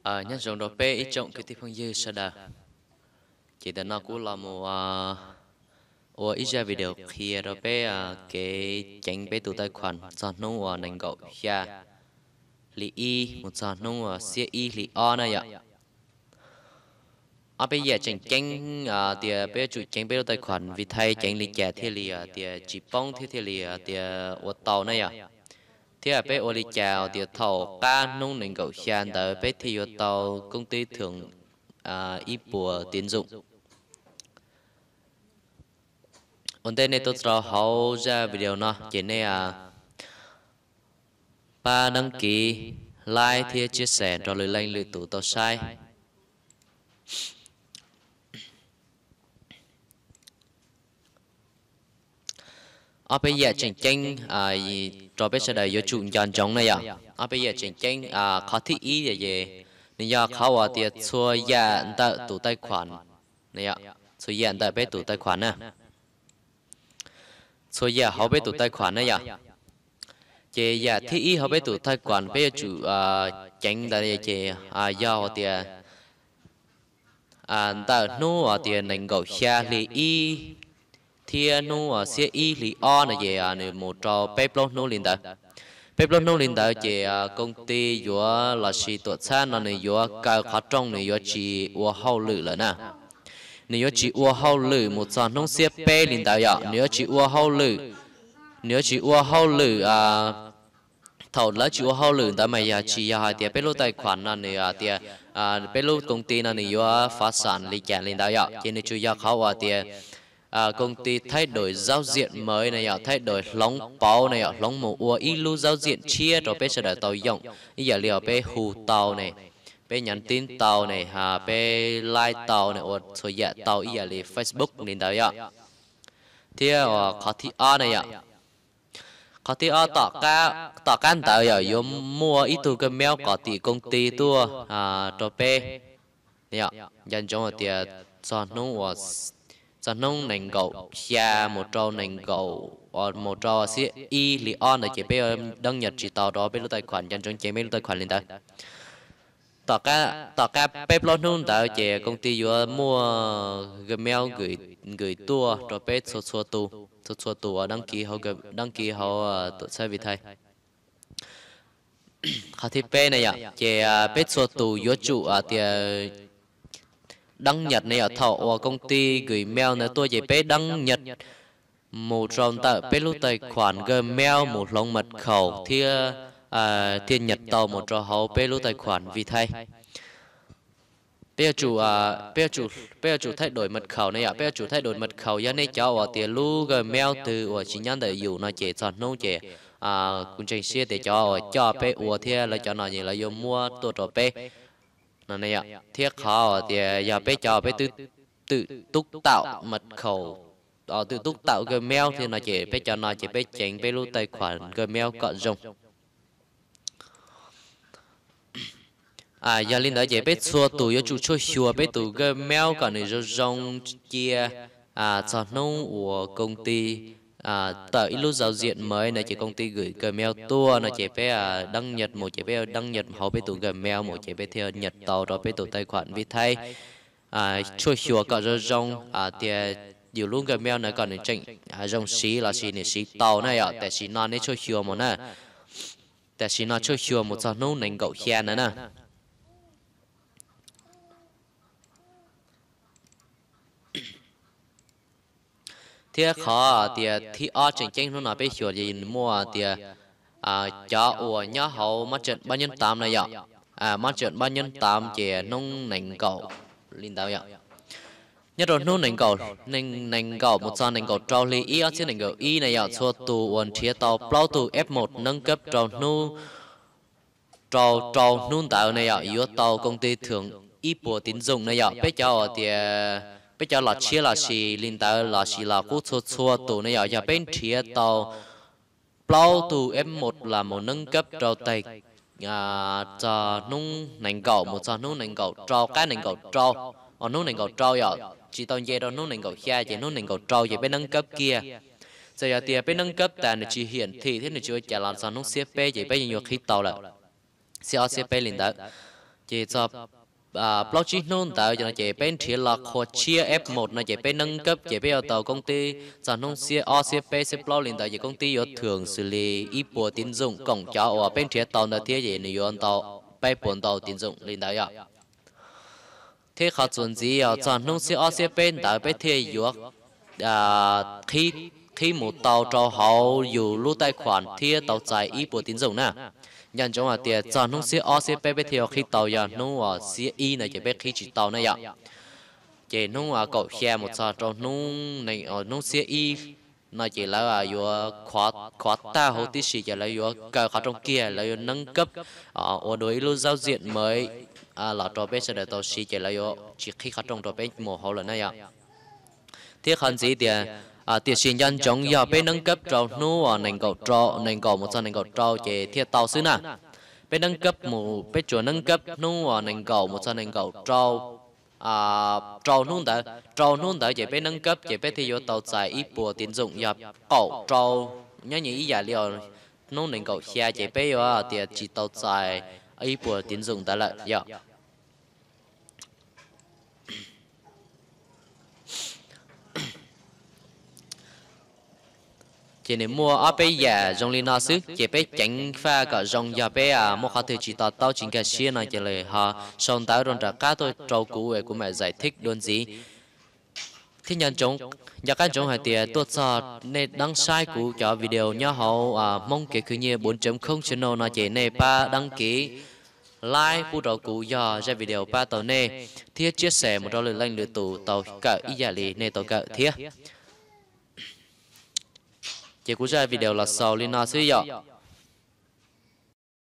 Nyob zoo rau peb ib tsoom kwv tij phooj ywg sawv daws. Ces ntawm no kuv los mus ua ib zaj video qhia rau peb kev ceev peb tus taij khuam txog hnub uas nees nkaum xya hli ib mus txog hnub uas xiab ib hli ob na yom. Ob peb yam tseem ceeb tias peb yuav tsum ceev peb lub taij khuam Vitae ceev li cas thiaj li tias tsis poob thiab thiaj li tias ua tau na yom. Thiab peb ua li cas tias thaum qab hnub nees nkaum xya ntawd peb thiaj yuav tau koob tij thwm ib puas tiv ntxoom. Ua ntej nej tuaj rau hauv zaj video no ces nej pab đăng ký, like thiab chia sẻ rau lwm leej lwm tus tau saib. Ob peb yam tseem ceeb rau peb sawv daws yuav tsum nco ntsoov na yom. Ob peb yam tseem ceeb, qhov thib ib ces nws yog qhov uas tias txhua yam ntawm tus taij khuam, txhua yam ntawm peb tus taij khuam na, txhua yam hauv peb tus taij khuam na yom. Ces yam thib ib hauv peb tus taij khuam peb yuav tsum ceev ntawd ces yog tias ntawm hnub uas tias nees nkaum xya hli ib thiab hnub uas xiab ib hli ob no ces nws mus rau peb plaub hnub li ntawd. Peb plaub hnub li ntawd ces công ty yuav los sis tuam txhab no nws yuav kaw qhov rooj, nws yuav tsis ua hauj lwm lawm na. Nws yuav tsis ua hauj lwm mus txog hnub xiab peb li ntawd yom, nws yuav tsis ua hauj lwm, nws yuav tsis ua hauj lwm. Thaum lawv tsis ua hauj lwm ntawd mas yog tsis yog hais tias peb lub taij khuam no nws tias peb lub công ty no nws yuav phá sản li cas li ntawd yom, ces nws tsuas yog qhov uas tias công ty thay đổi giao diện mới na yom, thay đổi hloov pauv na yom, hloov mus ua ib lub giao diện tshiab rau peb sawv daws tau yoom, ib yam li uas peb hu tau ne, peb nhắn tin tau ne, peb like tau ne, ua txhua yam tau ib yam li Facebook li ntawd yom. Thiab qhov thib ob na yom, qhov thib ob, tom qab ntawd yog yuav muaj ib tug Gmail kom tim công ty tuaj rau peb. Nco ntsoov hais tias txog hnub, txog hnub nees nkaum xya mus rau nees nkaum, mus rau xiab ib hli ob ntawd ces peb đăng nhập tsis tau rau peb lub taij khuam, nco ntsoov ceev peb lub taij khuam li ntawd. Tom qab peb plaub hnub ntawd ces công ty yuav muaj Gmail gửi tuaj rau peb txhua txhua tus, txhua txhua tus uas đăng ký hauv, đăng ký hauv tuam txhab Vitae. Qhov thib peb na yom, ces peb txhua tus yuav tsum tias đăng nhập na yom, thaum uas công ty gửi mail ntawd tuaj ces peb đăng nhập mus rau ntawm peb lub taij khuam Gmail mus hloov mật khẩu thiab thiaj nhập tau mus rau hauv peb lub taij khuam Vitae. Peb yuav tsum thay đổi mật khẩu na yom, peb yuav tsum thay đổi mật khẩu, yog nej cov uas tias lub Gmail twg uas tsis nyob ntawm yus no ces txog hnub ces kuv ntseeg siab tias cov uas coj peb ua thiab lawv cov no ces lawv yuav muab tuaj rau peb no na yom. Thiab qhov uas tias yog peb cov peb twb tự túc tạo mật khẩu, tự túc tạo Gmail thiab no ces peb cov no ces peb ceev peb lub taij khuam Gmail kom zoo. Yog li ntawd ces peb txhua tus yuav tsum tshuaj xyuas peb tus Gmail kom nws zoo zoo cia txog hnub uas công ty tạo ib lub giao diện mới no ces công ty gửi Gmail tuaj no ces peb đăng nhập mus ces peb đăng nhập hauv peb tus Gmail mus ces peb thiaj nhập tau rau peb tus taij khuam Vitae. Tshuaj xyuas kom zoo zoo tias yus lub Gmail ntawd kom nws tseem zoo siv los sis nws siv tau na yom, tam sim no nej tshuaj xyuas mus na. Tam sim no tshuaj xyuas mus txog hnub nees nkaum xya ntawd na. Thiab qhov tias thib ob tseem ceeb hnub no peb xyuas ces muaj tias cov uas nyob hauv mab tseem pab nyob tam na yom, mab tseem pab nyob tam ces hnub nees nkaum li ntawd yom. Nyob rau hnub nees nkaum, nees nkaum mus txog nees nkaum rau hli ib ob txhiab nees nkaum ib na yom, txhua tus uas nrhiav tau plaub tug F một nâng cấp rau hnub, rau rau hnub ntawd na yom, yuav tau công ty thưởng ib puas tiv ntxoom na yom. Peb cov uas tias peb cov los tshiab los sis li ntawd los sis los qub txhua txhua tus na yom, yog peb nrhiav tau plaub tug F một los mus nâng cấp rau tais txog hnub nees nkaum mus txog hnub nees nkaum rau, qab nees nkaum rau, hnub nees nkaum rau yom, tsis tau nce rau hnub nees nkaum xya ces hnub nees nkaum rau ces peb nâng cấp kiag. Txawm yog tias peb nâng cấp tas nws tsis hiển thị thiab nws tsis ua cas los txog hnub xiab peb ces peb yeej yuav qhib tau lawm, xiab ob xiab peb li ntawd. Ces txog plaub tsib hnub ntawd no ces peb nrhiav los qhua tshiab F một no ces peb nâng cấp ces peb yuav tau koob tib txog hnub xiab ob xiab peb xiab plaub li ntawd ces koob tib yuav thưởng xws li ib puas tín dụng cộng cov uas peb nrhiav tau ntawd thiab ces nws yuav ntau, peb puas ntau tín dụng li ntawd yom. Thiab qhov txuas ntxiv yog txog hnub xiab ob xiab peb ntawd peb thiaj yuav qhib mus tau rau hauv yus lub tài khoản thiab tau txais ib puas tín dụng na. Nco ntsoov hais tias txog hnub xiab ob xiab peb peb thiaj yuav qhib tau, yog hnub uas xiab ib no ces peb qhib tsis tau na yom. Ces hnub kaum xya mus txog rau hnub, hnub xiab ib no ces lawv yuav khov tag huv tib si ces lawv yuav kaw qhov rooj kiag, lawv yuav nâng cấp ua dua ib lub giao diện mới los rau peb sawv daws tau siv ces lawv yuav tsis qhib qhov rooj rau peb mus hauv lawm na yom. Thiab qhov ntxiv tias, tiam sis nco ntsoov yog peb nâng cấp rau hnub uas nees nkaum rau, nees nkaum mus txog nees nkaum rau ces thiaj tau xwb na. Peb nâng cấp mus, peb tsuas nâng cấp hnub uas nees nkaum mus txog nees nkaum rau, rau hnub ntawd, rau hnub ntawd ces peb nâng cấp ces peb thiaj yuav tau txais ib puas tín dụng, yog kaum rau, nyob nyias ib yam li hnub nees nkaum xya ces peb yuav tias tsis tau txais ib puas tín dụng ntawd lawm yom. Ces nws muaj ob peb yam zoo li no xwb ces peb ceev faj kom zoo, yog peb muaj qhov twg tsis to taub tsis nkag siab no ces ho sau ntawv rau nram qab tuaj rau kuv es kuv mam giải thích dua ntxiv. Thiab nco qab ntsoov hais tias tuaj txog nej deev saib kuv cov video nyob hauv Hmoob Kev Khwv Nyiaj bốn chấm không channel no ces nej pab đăng ký, like pub rau kuv yog zaj video pab tau nej, thiab chia sẻ mus rau lwm leej lwm tus tau kawm ib yam li nej tau kawm thiab. Ces kuv zaj video los xaus li no xwb yom.